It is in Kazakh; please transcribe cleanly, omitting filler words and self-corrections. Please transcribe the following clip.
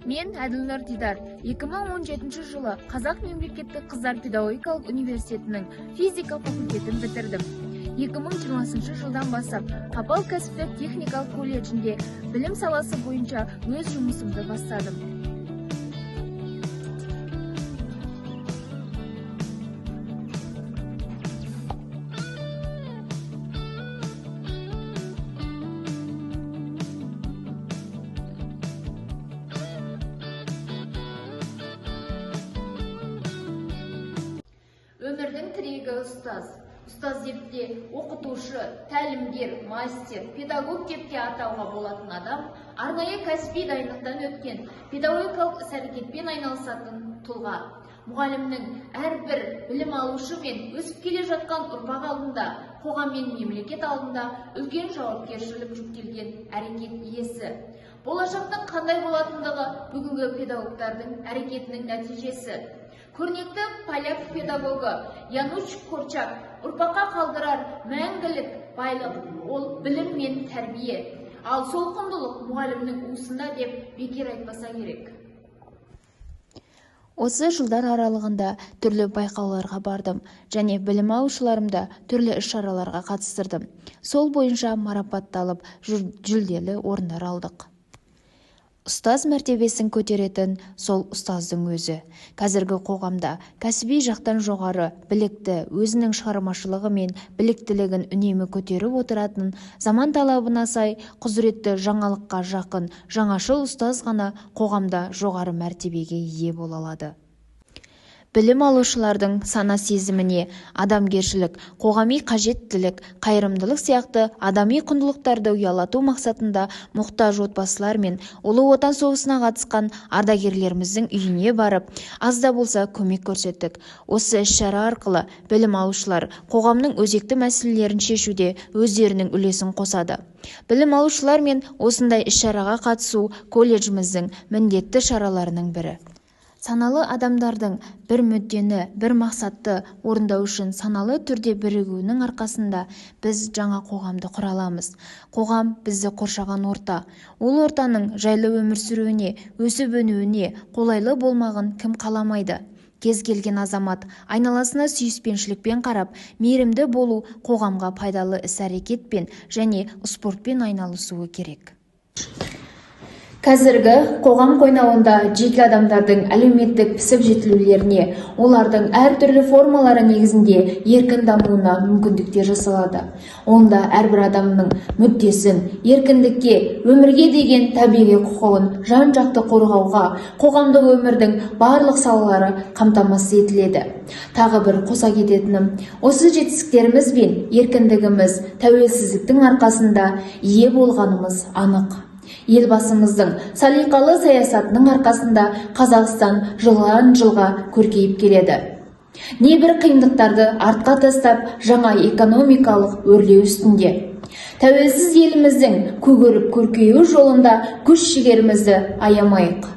Мен Әділнұр Дидар, 2017 жылы Қазақ мемлекеттік қыздар педагогикалық университетінің физика факультетін бітірдім. 2020 жылдан бастап Қапал кәсіптік техникалық колледжінде білім саласы бойынша өз жұмысымды бастадым. Өмірдің тірегі ұстаз. Ұстаз деп те оқытушы, тәлімгер, мастер, педагог деп те атауға болатын адам, арнайы кәсіби дайындықтан өткен, педагогикалық іс-әрекетпен айналысатын тұлға. Мұғалімнің әрбір білім алушы мен өсіп келе жатқан ұрпақ алдында, қоғам мен мемлекет алдында үлкен жауапкершілік жүктелген әрекет иесі. Болашақтың қандай болатындығы бүгінгі педагогтардың әрекетінің нәтижесі. Көрнекті поляк педагогы Януш Корчак ұрпаққа қалдырар мәңгілік байлық ол білім мен тәрбие. Ал сол құндылық мұғалімнің уысында деп бекер айтпаса керек. Осы жылдар аралығында түрлі байқауларға бардым және білім алушыларымды түрлі іс-шараларға қатыстырдым. Сол бойынша марапатталып, жүлделі орындар алдық. Ұстаз мәртебесін көтеретін сол ұстаздың өзі. Қазіргі қоғамда кәсіби жақтан жоғары, білікті, өзінің шығармашылығы мен біліктілігін үнемі көтеріп отыратын, заман талабына сай, құзыретті, жаңалыққа жақын, жаңашыл ұстаз ғана қоғамда жоғары мәртебеге ие бола алады. Білім алушылардың сана-сезіміне адамгершілік, қоғами қажеттілік, қайырымдылық сияқты адами құндылықтарды ұялату мақсатында мұқтаж отбасылар мен Ұлы Отан соғысына қатысқан ардагерлеріміздің үйіне барып, аз да болса көмек көрсеттік. Осы іс-шара арқылы білім алушылар қоғамның өзекті мәселелерін шешуде өздерінің үлесін қосады. Білім алушылар мен осындай іс-шараға қатысу колледжіміздің міндетті шараларының бірі. Саналы адамдардың бір мүддені, бір мақсатты орындау үшін саналы түрде бірігуінің арқасында біз жаңа қоғамды құра аламыз. Қоғам бізді қоршаған орта. Ол ортаның жайлы өмір сүруіне, өсіп-өнуіне қолайлы болмағын кім қаламайды? Кез келген азамат айналасына сүйіспеншілікпен қарап, мейірімді болу, қоғамға пайдалы іс-әрекетпен және спортпен айналысуы керек. Қазіргі қоғам қойнауында жеке адамдардың әлеуметтік пісіп жетілулеріне, олардың әртүрлі формалары негізінде еркін дамуына мүмкіндіктер жасалады. Онда әрбір адамның мүддесін, еркіндікке, өмірге деген табиғи құқығын жан-жақты қорғауға қоғамдық өмірдің барлық салалары қамтамасыз етіледі. Тағы бір қоса кететінім, осы жетістіктеріміз бен еркіндігіміз тәуелсіздіктің арқасында ие болғанымыз анық. Елбасымыздың салиқалы саясатының арқасында Қазақстан жылдан жылға көркейіп келеді. Небір қиындықтарды артқа тастап, жаңа экономикалық өрлеу үстінде. Тәуелсіз еліміздің көгеріп көркеюі жолында күш жігерімізді аямайық.